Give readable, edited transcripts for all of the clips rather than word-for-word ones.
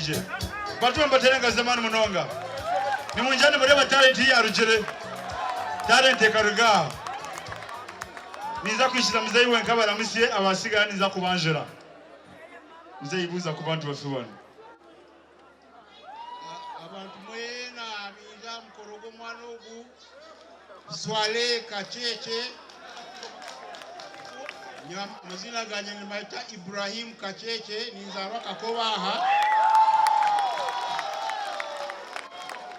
aije. Batume mbateere engaro z'amaani munonga. Nimwija nimureeba talent ei yarugire. Talent ekaruga aha. Ninza kwikiriza muzeeyi wenka abaramutsye abasigara ninza kubanjura. Muzeeyi buuza ku bantu baffe banu. Abantu mwena abaija aha mukoro gw'omwana ogu, Swaleh Kacheche. Nyowe amaziina gangye nibayeta Ibrahim Kacheche, ninzaarwa Kakoba aha.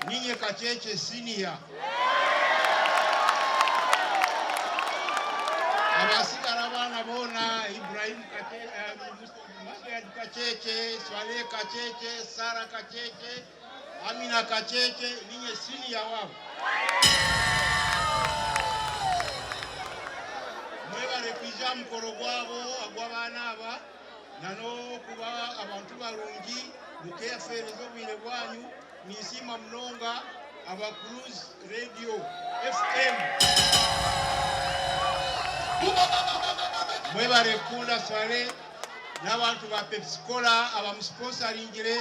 Niinye Kacheche senior. Abasigara abaana boona Ibrahim Kacheche, Swaleh Kacheche, Sarah Kacheche, Amina Kacheche, niinye senior waabo. Mwebare kwija aha mukoro gwabo ogw'abaana aba n'okuba abantu barungi mukeefeereza obwire bwanyu. Ninsiima munonga aba Cruz Radio FM. Mwebare kukunda Swaleh n'abantu ba Pepsi Cola abamusiponsaringire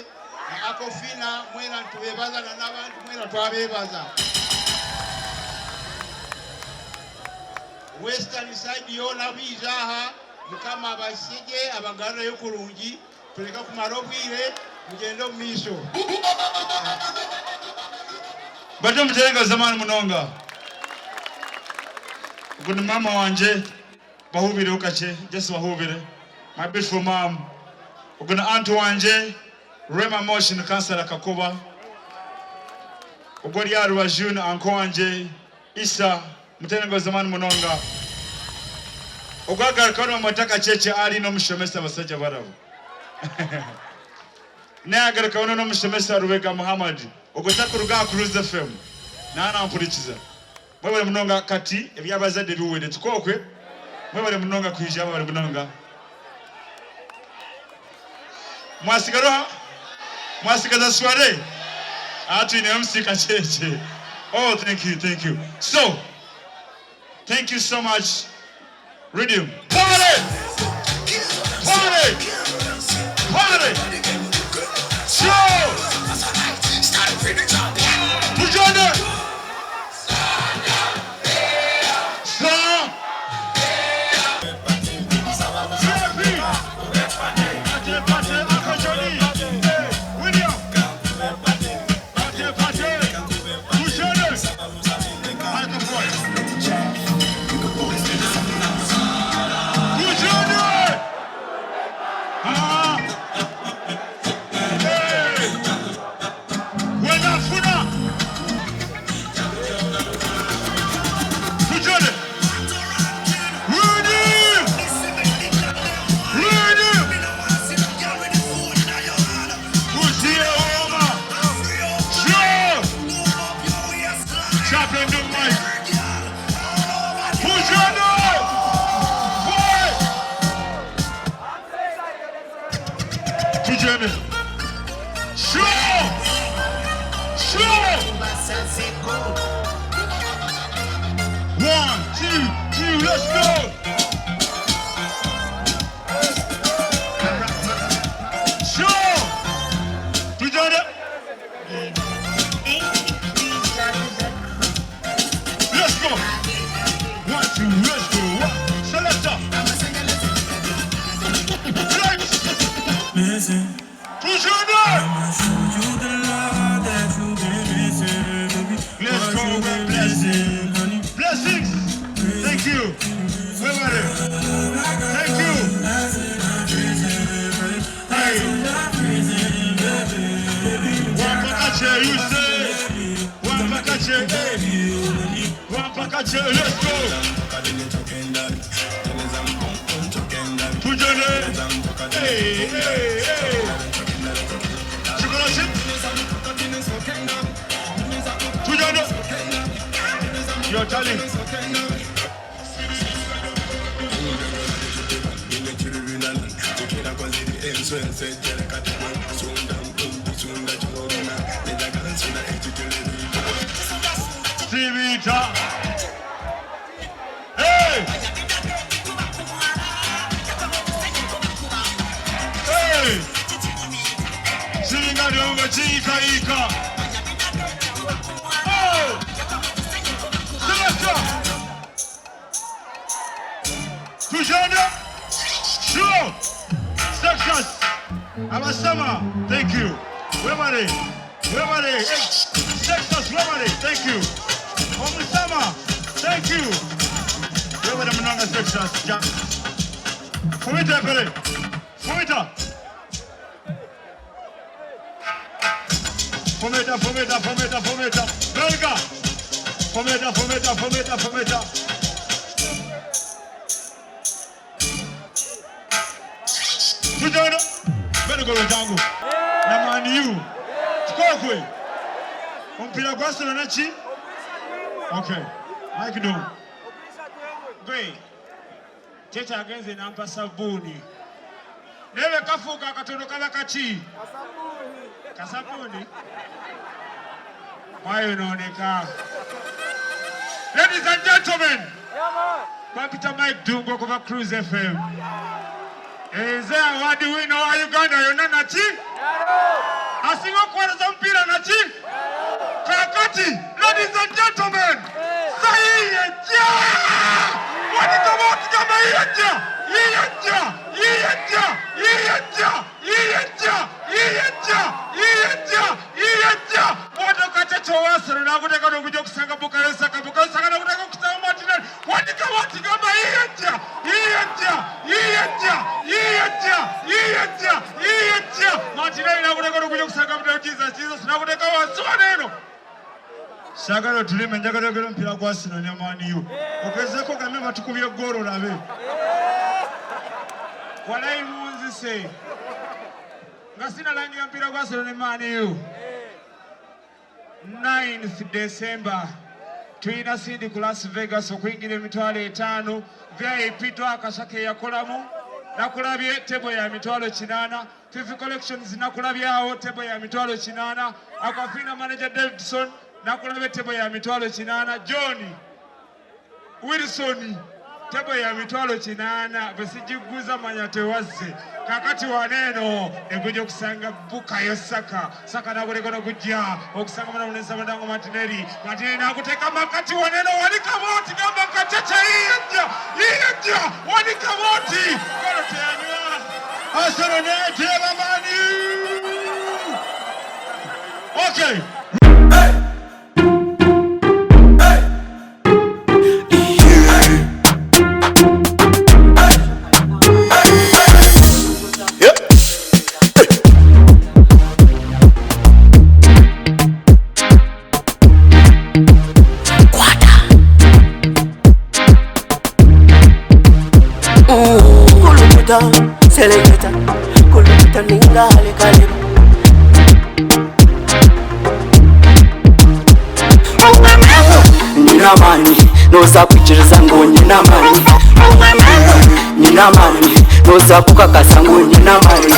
na Aquafina mwena nitubebaza na n'abandi mwena twabebaza. Western side yoona abaija aha Mukama abahisye gye abagarureyo kurungi. Tureke kumara obwire, mugyende omu maisho. Bati omuteere engaro z'amaani munonga. Ogu ni maama wangye, bahuubireho kakye, just bahuubire. My beautiful mum. Ogu ni aunt wangye, Rema Moshi ni kansara Kakoba. Ogu ori aha rubaju ni uncle wangye, Issa. Muteere engaro z'amaani munonga. Ogu agaruka nomweta Kacheche Ali n'omushomesa abasajja barabo. Naye agaruka hoona n'omushomesa Rubega Muhammad ogwo takuruga aha Cruz FM naaba nampurikiza. Mwebare munonga kati eby'abazadde biwede tikokwe? Mwebare munonga kwija mwebare munonga. Mwasigara oha? Mwasigaza soiree? Aha twine MC Kacheche. Oh thank you thank you. So thank you so much Rhythm. Party! Party! Party! Show! Tujane! Sa! One, two, two, let's go! Sure! Tujane! Let's go! One, two, let's go! Selector! Flex! Tujane! Let's go, we're blessed. Blessings! Thank you. Webare. Thank you. Hey. Wampakache, you say. Wampakache, hey. Wampakache, let's go. Tujane. Hey, hey, hey. Chocolate. Tujane. You're telling. Sibita. Hey! Hey! Ekibungo kiyiikayiika. Oh! Selector! Tujende! Sure! Success! Abasama, thank you. Webale, webale. Success, webale, thank you. Omusama, thank you. Webale munanga success. Fumita epere. Fumita. Fumita, fumita, fumita, fumita. Belga. Fumita, fumita, fumita, fumita. Tujana. Belga jangu. Na Man U. Tukokwe. Omupiira gwa Arsenal naki? Okay. Mike Dum. Gwe kyekyagenze nampa sabbuuni naye bwe kafuuka akatono kaba kaki kasabbuuni mwayonooneka. Ladies and gentlemen, bampita Mike Dungu okuva Cruise FM. Nze award winner wa Uganda yonna naki asinga okuweereza omupiira naki kakati. Ladies and gentlemen, sayiyejja wanikabootigamba yiyejja yiyejja yiyejja yiyejja yiyejja yiyejja yiyejja yiyejja. Motoka kyekyowaasero nakuteeka nokujja okusanga Bukayo Saka, Bukayo Saka nakuteeka okusanga Martinelli. Wanikabootigamba yiyejja yiyejja yiyejja yiyejja yiyejja yiyejja. Martinelli nakuteeka nokujja okusanga Gabriel Jesus, Jesus nakuteeka wansi wano eno. Saagala otulime, njagala ogera omupiira gwa Arsenal ne Man U. Ogezeeko gambe batukubye ggoolo olabe. Walayi munzise nga sinalangira mpira gwa Arsenal ne Man U. 9th December tulina sindi ku Las Vegas okuyingira 50,000 VIP. Twakasa ke yakolamu nakulabye table ya 800,000. Fifi Collections nakulabyawo table ya 800,000. Aquafina manager Davidson nakulabye table ya 800,000. John Wilson table ya 800,000. Bwe sigiguza manya tewazze. Kakati waneeno egujja okusanga Bukayo Saka, Saka nakuleka nokujja okusanga mwana mulenzi Martinelli, Martinelli nakuteeka makati waneeno. Wanika boti gamba kacaca yiyejja yiyejja wanika boti golo teyanywa. Arsenal neteeba Man U. Okay. Kulukuta, seleketa, kulukuta ninga hale. Nyina amani noza kwikiriza ngu nyina amani, nyina amani noza kukakasa ngu nyina amani.